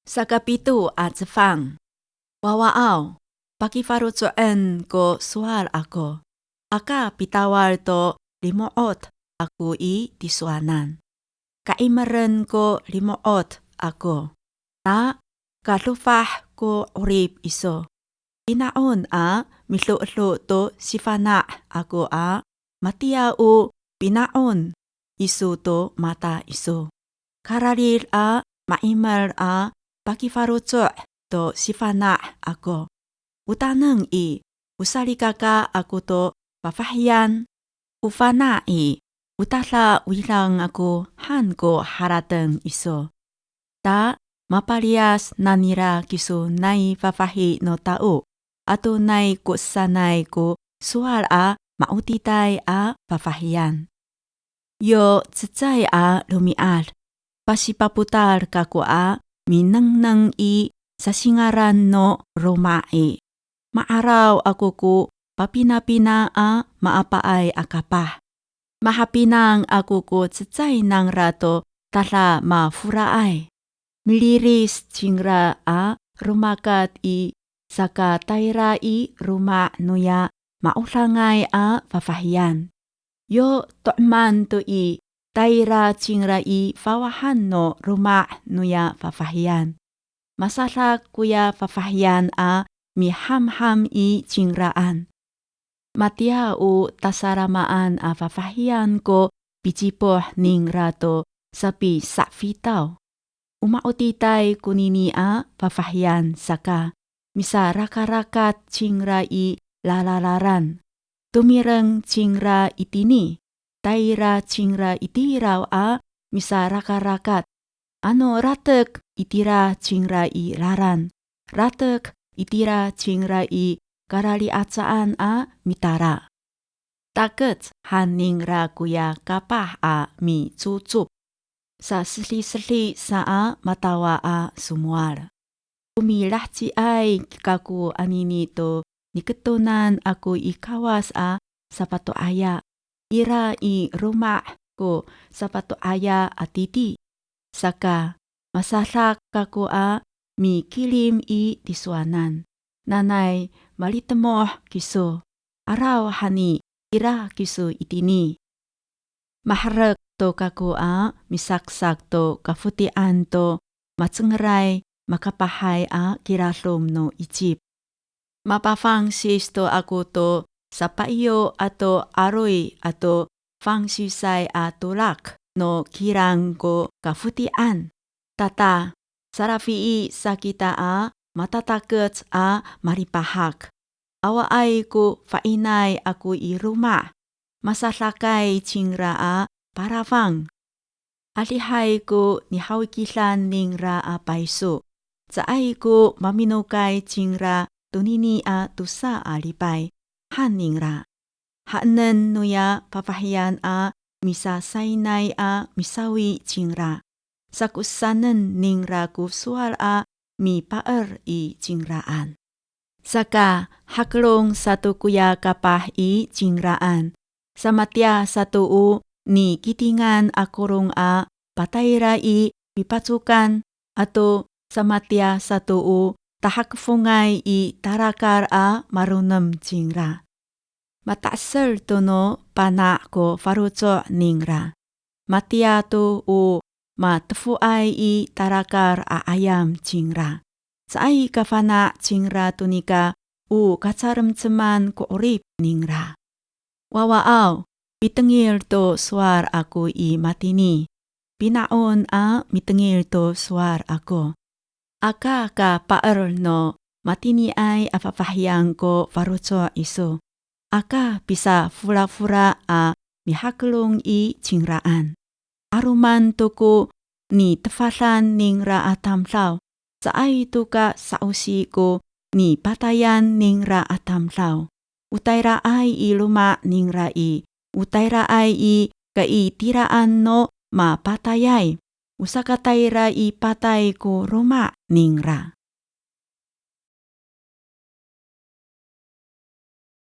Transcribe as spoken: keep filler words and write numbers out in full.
Sakapito a cefang. Wawaaw, pakifaloco'en ko sowal ako. Aka pitawal to limo'ot ako i tisowanan. Ka'imeren ko limo'ot ako. Ta kadofah ko 'orip iso. Pina'on a midoedo to sifana' ako a matiya o pina'on iso to mata iso. Kararid a ma'imer a pakifaloco' to sifana' ako. O taneng i, o salikaka ako to fafahiyan. O fana' i, o tada widang ako han ko harateng iso. Ta mapaliyas nanira kiso nai fafahi no tao, ato nai ko'esanay ko sowal a ma'otitay a fafahiyan. Yo cecay a romi'ad, pasipapotal kako a minengneng i sasingaran no loma' i. Ma'araw ako ko papinapina a maapaay a kapah. Mahapinang ako ko cecay nangra to tada maforaay. Miliris cingra a romakat i sakatayra i loma' noya ma'odangay a fafahiyan. Yo to'eman to i tayra cingra i fawahan no loma' noya fafahiyan. Masadak koya fafahiyan a mihamham i cingraan. Matiya o tasalamaan a fafahiyan ko picipoh ningra to sapisafitaw. O ma'otitay konini a fafahiyan saka, misarakarakat cingra i lalalaran. Tomireng cingra itini, tayra cingra itiraw a misarakarakat. Ano ratek itira cingra i lalan, ratek itira cingra i kalali'acaan a mitala. Takec han ningra koya kapah a micocop. Sasedisedi sa a matawa a somowal. O milaheciay kako anini to niketonan ako i Kawas a sapato'aya, ira i loma' ko sapato'aya a titi. Saka, masadak kako a mikilim i tisowanan. Nanay malitemoh kiso. Araw hani ira kiso itini. Maherek to kako a misaksak to kafoti'an to macengeray makapahay a kiladom no Icip. Mapafangsis to ako to sapaiyo ato 'aroy ato fangsisay a tolak no kilang ko kafoti'an. Tata, salafii sa kita a matatakec a malipahak. Awaay ko fa'inay ako i loma', masadakay cingra a palafang. Adihay ko nihawikidan ningra a payso, caay ko maminokay cingra tonini a tosa a lipay, han ningra. Haenen noya fafahiyan a misasaynay a misawi cingra. Sakosanen ningra ko sowal a mipaer i cingraan. Saka, hakelong sato koya kapah i cingraan. Samatiya sato o nikitingan a kolong a patayra i pipacokan ato samatiya sato o tahakefongay i talakal a maronem cingra. Mata'esel to no pana' ko faloco' ningra. Matiya to o matefoay i talakal a 'ayam cingra. Caay ka fana' cingra to nika o kacalemceman ko 'orip ningra. Wawaaw, pitengil to sowal ako i matini. Pina'on a mitengil to sowal ako. Aka ka paer no matiniay a fafahiyan ko faloco' iso. Aka pisaforafora a mihakelong i cingraan. 'Aloman to ko nitefadan ningra a tamdaw, caay to ka sa'osi ko nipatayan ningra a tamdaw. O tayraay i loma' ningra i, o tayraay i kaitiraan no mapatayay, o sakatayra i patay ko loma' ningra.